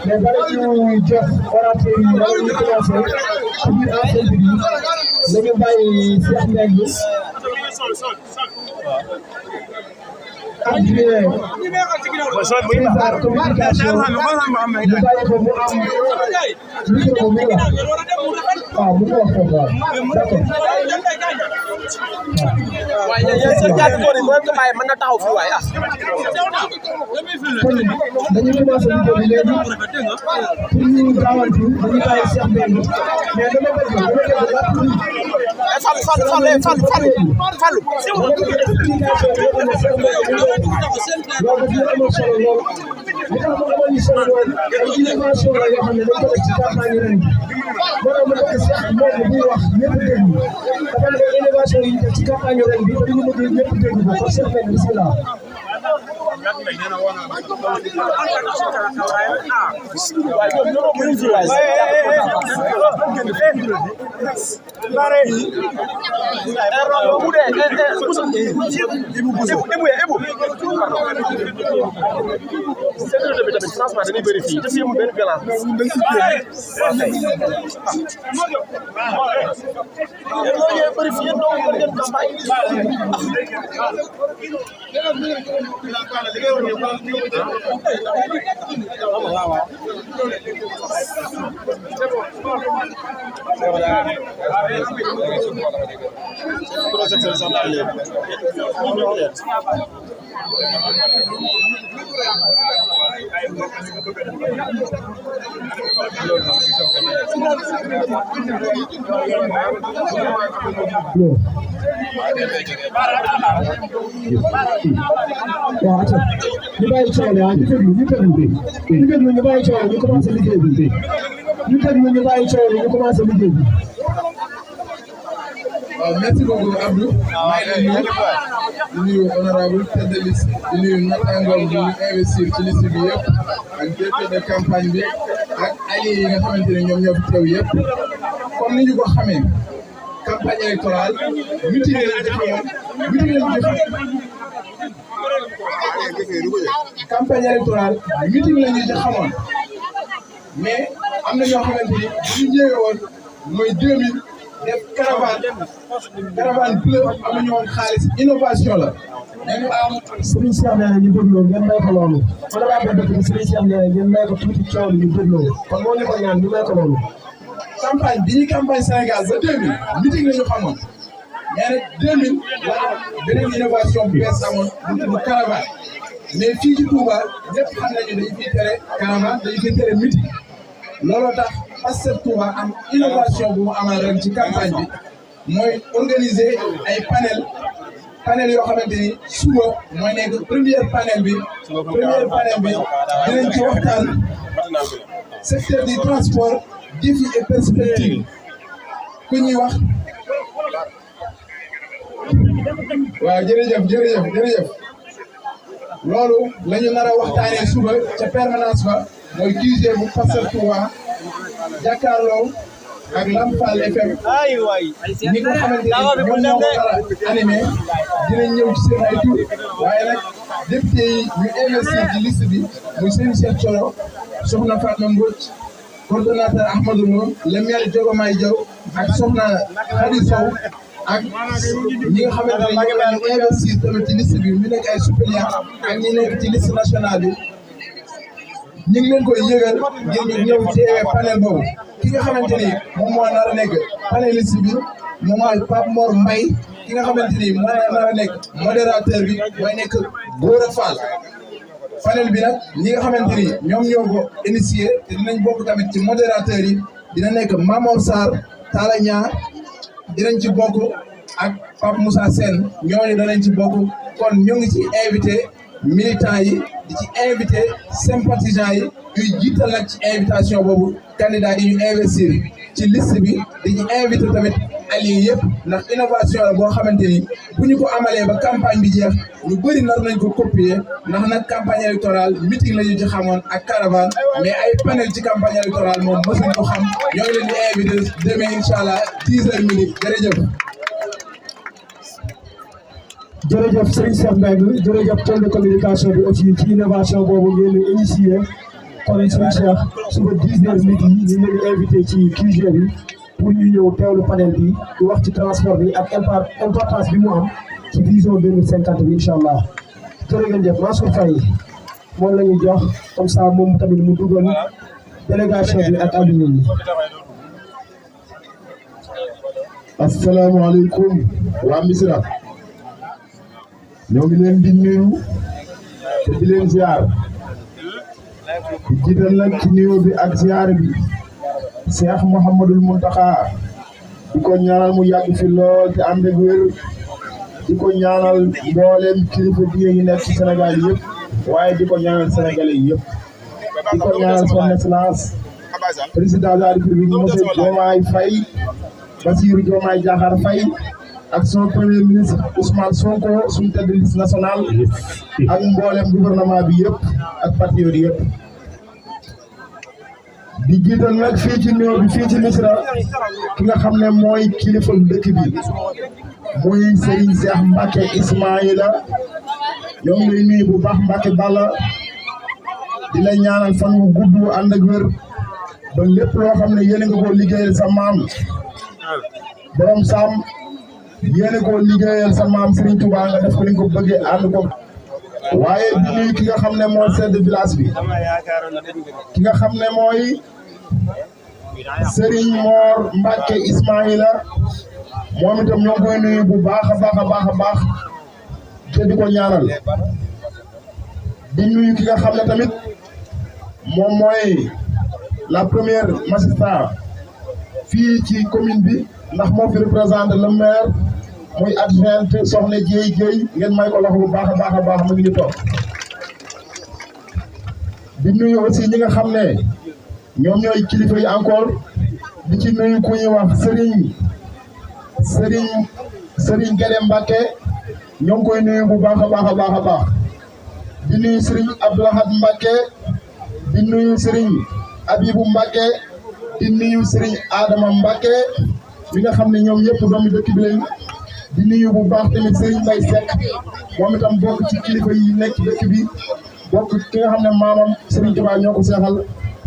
mais bala ñu jox orateur yi wala ñu commencé ci biir antenne bi dañu bàyyi si am nañ bi ak juillet ak communication ñu bàyyi ko mu am micro bu mu waaw mu ko wax foofu waaw d'accord waaye yéen seen ñaari góor yi boo ko bàyyi mën na taxaw fii waaye ah. kon dañuy commencé liggéey bi léegi pour ñu gaawantu dañuy bàyyi Cheikh Mbengue mais dama bëgg innovation la yoo xam ne dañ ko def ci campagne ren bi maanaam ma bëgg Cheikh Mbengue buy wax ñëpp dégg dafa ne innovation yi def ci campagne ren bi dañu bëgg ñëpp dégg ko kon Cheikh Mbengue bismillah ñu bàyyi coono ah ñu déglu ñu bàyyi coono ñu commencé liggéey bi ñu déglu ñu bàyyi coono ñu commencé liggéey bi. waaw merci beaucoup Abdou. maa ngi lay nuyu honorable tête de liste di nuyu naataangoom bi ñu investir ci liste bi yëpp ak directeur de campagne bi ak alliés yi nga xamante ne ñoom ñoo fi teew yëpp comme ni ñu ko xamee campagne électorale meeting lañu defoon campagne électorale meeting la ñu ci xamoon mais am na ñoo xamante ni bu ñu ñëwee woon mooy 2000 def caravane bleu am na ñu woon xaalis innovation la. dañu am Serigne Cheikh nee na ñu dégloo ngeen may ko loolu man damaa bëgg dëkk bi Serigne Cheikh nee na ngeen may ko tuuti coow li ñu dégloo kon moo ñu ko ñaan ñu may ko loolu. campagne bi ñu campagne Sénégal ba 2000 meeting la ñu xamoon mais nag 2000 la beneen innovation bu bees amoon bu caravane mais fii ci Touba ñëpp xam nañu dañu fiy tere caravane dañu fiy tere meeting looloo tax Pastef Touba am innovation bu mu amal ren ci campagne bi mooy organiser ay panel yoo xamante ni suba mooy nekk premier panel bi dinañ ci waxtaan secteur du transport défi et perspective ku ñuy wax waaw jërëjëf loolu la ñu nar a waxtaanee suba ca permanence ba mooy QG bu Pastef Touba jàkkaarloo ak Lamfal FM ñi nga xamante ni ñoom ñoo ko nar a animé dinañ ñëw ci seen ay tur waaye nag député yi ñu investir ci liste bi muy Serigne Cheikh Thioro Soxna Fatma Mbodj coordonnateur Ahmadou Lo le maire Diogomaye Diaw ak Soxna Khady Sow ak ñi nga xamante ne ñoom la ñu investir tamit ci liste bi ñu nekk ay suppléants ak ñi nekk ci liste nationale bi ñu ngi leen koy yëgal ngir ñu ñëw teewee panel boobu ki nga xamante ni moom moo nar a nekk panéliste bi moom mooy Pape Mor Mbaye ki nga xamante ni moo nar a nekk modérateur bi mooy nekk Gora Fall panel bi nag ñi nga xamante ni ñoom ñoo ko initié te dinañ bokk tamit ci modérateur yi dina nekk Mamor Sarr Talla Niang dinañ ci bokk ak Pape Moussa Sène ñooñu danañ ci bokk kon ñu ngi ci invité militants yi di ci invité sympathisants yi ñuy jiital nag ci invitation boobu candidat yi ñu investir ci liste bi di ci invité tamit alliés yëpp ndax innovation la boo xamante ni bu ñu ko amalee ba campagne bi jeex ñu bëri nar nañ ko copier ndax nag campagne électorale meeting la ñu ci xamoon ak caravane mais ay panel ci campagne électorale moom mësuñ ko xam ñoo ngi leen di invité demain incha allah 10h minutes jërëjëf. jërëjëf Serigne Cheikh Mbengue jërëjëf pôle de communication bi aussi ci innovation boobu ngeen di initié kon Serigne Cheikh suba 10h midi ñu ngi leen di invité ci QG bi pour ñu ñëw teewlu panel bi di wax ci transport bi ak importance bi mu am ci vision 2050 bi incha allah jërëjëf Mansour Faye moom la ñuy jox comme ça moom tamit mu dugal délégation bi ak àdduna yi. asalaamaaleykum waa Misra. ñoo ngi leen di nuyu te di leen ziar di jiital nag ci nuyoo bi ak ziar bi Cheikh Mouhamadul Mountakha di ko ñaanal mu yàgg fi lool te ànd ak wér di ko ñaanal mboolem kilifa diine yi nekk ci Sénégal yëpp waaye di ko ñaanal Sénégalais yëpp di ko ñaanal son excellence président de la République monsieur Diomaye Faye Bassirou Diomaye Diakhar Faye ak son premier ministre Ousmane Sonko suñu tête de liste nationale ak mboolem gouvernement bi yëpp ak patriote yëpp di jiital nag fii ci néew bi fii ci Misra ki nga xam ne mooy kilifa dëkk bi muy Serigne Cheikh Mbacké Ismaïla ñoo ngi lay nuyu bu baax Mbacké Balla di la ñaanal fan wu gudd ànd ak wér ba lépp loo xam ne yéen a nga ko liggéeyal sa maam borom Sam yéene ko liggéeyal sa maam Serigne Touba nga def ko ni nga ko bëggee ànd ko waaye di nuyu ki nga xam ne mooy chef de village bi ki nga xam ne mooy Serigne Mor Mbacké Ismaïla moom itam ñoo ngi koy nuyu bu baax a baax a baax a baax te di ko ñaanal di nuyu ki nga xam ne tamit moom mooy la première magistrat fii ci commune bi ndax moo fi représente le maire muy adjointe soxna Dieye ngeen may ko loxo bu baax a baax a baax mu ngi ñu toog di nuyu aussi ñi nga xam ne ñoom ñooy kilifa yi encore di ci nuyu ku ñuy wax Serigne Guédé Mbacké ñoo ngi koy nuyu bu baax a baax a baax a baax di nuyu Serigne Abdoulahad Mbacké di nuyu Serigne Abibou Mbacké di nuyu Serigne Adama Mbacké mi nga xam ne ñoom ñëpp doomi dëkk bi lañ di nuyu bu baax tamit Serigne Mbaye Seck moom itam bokk ci kilifa yi nekk ci dëkk bi bokk ki nga xam ne maamam Serigne Touba ñoo ko seexal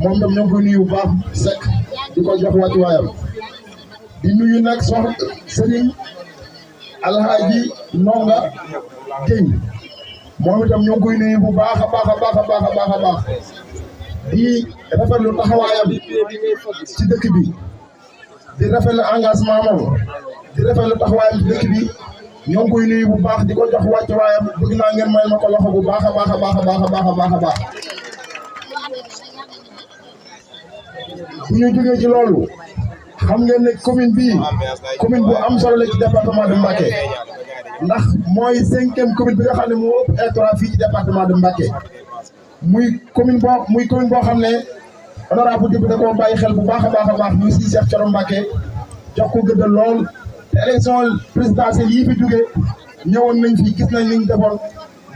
moom itam ñoo ngi koy nuyu bu baax Seck di ko jox wàccuwaayam di nuyu nag soxna Serigne Alhaji Nonga Gueye moom itam ñoo ngi koy nuyu bu baax a baax a baax a baax a baax a baax di rafetlu taxawaayam ci dëkk bi di rafetlu engagement moom di rafetlu taxawaayam ci dëkk bi ñoo ngi koy nuyu bu baax di ko jox wàccuwaayam bëgg naa ngeen may ma ko loxo bu baax a baax a baax a baax a baax a baax a baax bu ñu jógee ci loolu xam ngeen ne commune bii commune bu am solo la ci département de Mbacké ndax mooy 5e commune bi nga xam ne moo ëpp électorat fii ci département de Mbacké muy commune boo xam ne honorable député da koo bàyyi xel bu baax a baax a baax muy si Cheikh Thioro Mbacké jox ko gëdd lool te élection présidentielle yii fi jóge ñëwoon nañ fi gis nañ li ñu defoon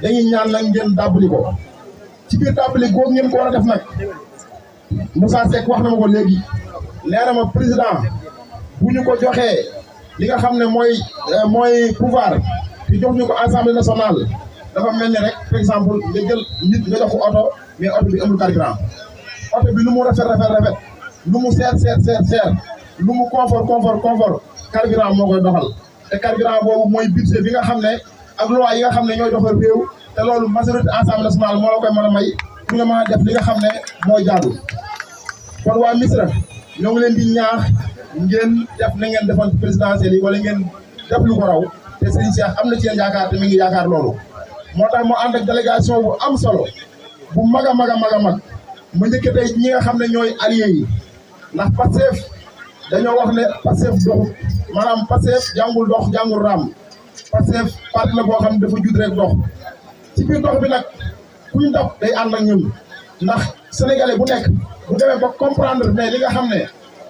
dañuy ñaan nag ngeen dàbbali ko ci biir dàbbali googu ngeen ko war a def nag Moussa Seck wax na ma ko léegi nee na ma président bu ñu ko joxee li nga xam ne mooy pouvoir te jox ñu ko assemblée nationale dafa mel ni rek par exemple nga jël nit nga jox ko oto mais oto bi amul carburant oto bi lu mu rafet lu mu seer lu mu confort carburant moo koy doxal te carburant boobu mooy budget bi nga xam ne ak loi yi nga xam ne ñooy doxal réew te loolu majorité assemblée nationale moo la koy mën a may pour nga mën a def li nga xam ne mooy jaadu kon waa Misra ñoo ngi leen di ñaax ngeen def na ngeen defoon présidentielle yi wala ngeen def lu ko raw te Serigne Cheikh am na ci yéen yaakaar te mi ngi yaakaar loolu moo tax mu ànd ak délégation bu am solo bu mag a mag ma njëkk tey ñi nga xam ne ñooy alliés yi ndax Pastef dañoo wax ne Pastef doxut maanaam Pastef jàngul dox jàngul raam Pastef parti la boo xam ne dafa judd rek dox ci biir dox bi nag ku ñu dox day ànd ak ñun ndax sénégalais bu nekk bu demee ba comprendre ne li nga xam ne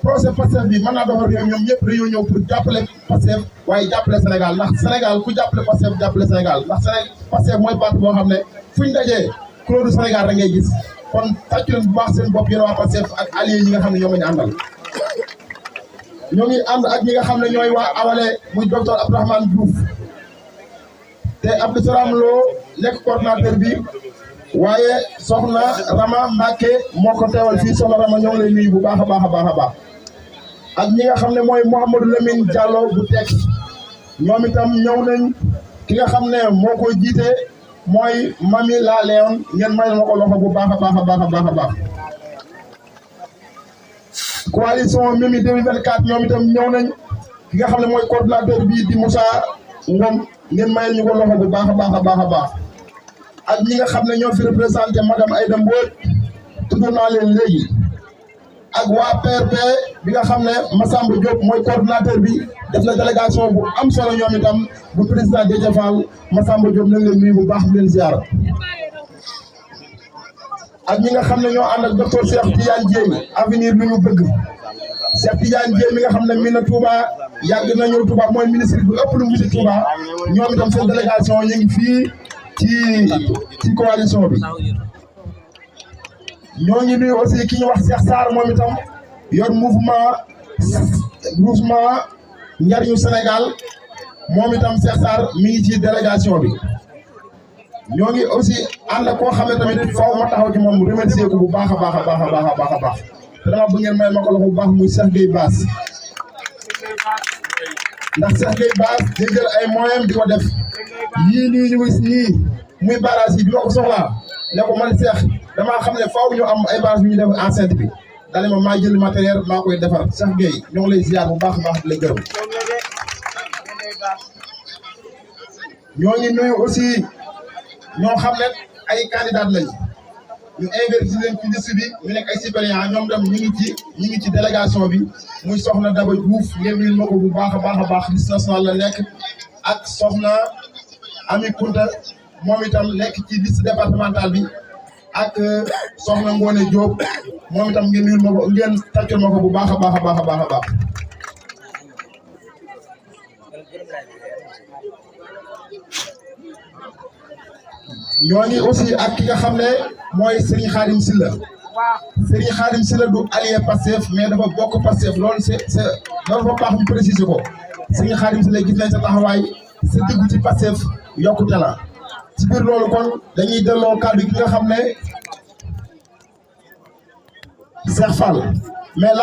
projet Pastef bi mën naa doxal réew ñoom ñëpp dañoo ñëw pour jàppale Pastef waaye jàppale Sénégal ndax Sénégal ku jàppale Pastef jàppale Sénégal ndax Pastef mooy parti boo xam ne fuñ dajee couleur du Sénégal da ngay gis kon tàccu leen bu baax seen bopp yéen waa Pastef ak alliés yi nga xam ne ñoom la ñu àndal. ñoo ngi ànd ak ñi nga xam ne ñooy waa Awale muy docteur Abdourahmane Diouf te Abdou Salam Lo nekk coordinateur bi waaye soxna Rama Mbacké moo ko teewal fii soxna Rama ñoo ngi lay nuyu bu baax a baax a baax a baax ak ñi nga xam ne mooy Mouhamadou Lamine Diallo bu tekk ñoom itam ñëw nañ ki nga xam ne moo koy jiite mooy Mami La Léon ngeen may ma ko loxo bu baax a baax a baax a baax a baax. coalition Mimi 2024 ñoom itam ñëw nañ ki nga xam ne mooy coordinateur bii di Moussa Ngom ngeen mayal ñu ko loxo bu baax a baax a baax a baax ak ñi nga xam ne ñoo fi représenté madame Aïda Mbodj tudd naa leen léegi ak waa PRP bi nga xam ne Massamba Diop mooy coordinateur bi def na délégation bu am solo ñoom itam bu président Déthié Fall Massamba Diop nañ leen nuyu bu baax di leen ziar ak ñi nga xam ne ñoo ànd ak docteur Cheikh Tidiane Dieye avenir lu ñu bëgg Cheikh Tidiane Dieye mi nga xam ne mi na Touba yàgg na ñëw Touba mooy ministre bu ëpp lu mu ci Touba ñoom itam seen délégation ñu ngi fii ci coalition bi. ñoo ngi nuyu aussi ki ñu wax Cheikh Sarr moom itam yor mouvement njariñu Sénégal moom itam Cheikh Sarr mi ngi ci délégation bi. ñoo ngi aussi ànd ak koo xam ne tamit faaw ma taxaw ci moom remercier ko bu baax a baax a baax a baax a baax a baax te dama bëgg ngeen may ma ko loxo bu baax muy Cheikh Gueye Bass ndax Cheikh Gueye Bass day jël ay moyens di ko def yii nii ñu gis nii muy barrage yi bi ma ko soxlaa ne ko man Cheikh damaa xam ne faaw ñu am ay barrage yu ñu def enceinte bi dale ma maa jël matériel maa koy defar Cheikh Gueye ñoo ngi lay ziar bu baax a baax di la gërëm. ñoo ngi nuyu aussi ñoo xam ne ay candidat lañu ñu investir leen ci liste bi ñu nekk ay suppléants ñoom tam ñu ngi ci délégation bi muy soxna Daba Diouf ngeen nuyu ma ko bu baax a baax a baax liste nationale la nekk ak soxna Ami Kounta moom itam nekk ci liste départementale bi ak soxna Ngone Diop moom itam ngeen nuyu ma ko ngeen tàccul ma ko bu baax a baax a baax a baax a baax. ñoo ngi aussi ak ki nga xam ne mooy Serigne Khadim Sylla Serigne Khadim Sylla du allié Pastef mais dafa bokk Pastef loolu c'est loolu fa baax ñu préciser ko Serigne Khadim Sylla gis nañ sa taxawaay sa déggu ci Pastef yokkute la ci biir loolu kon dañuy delloo kàddu gi nga xam ne Cheikh Fall mais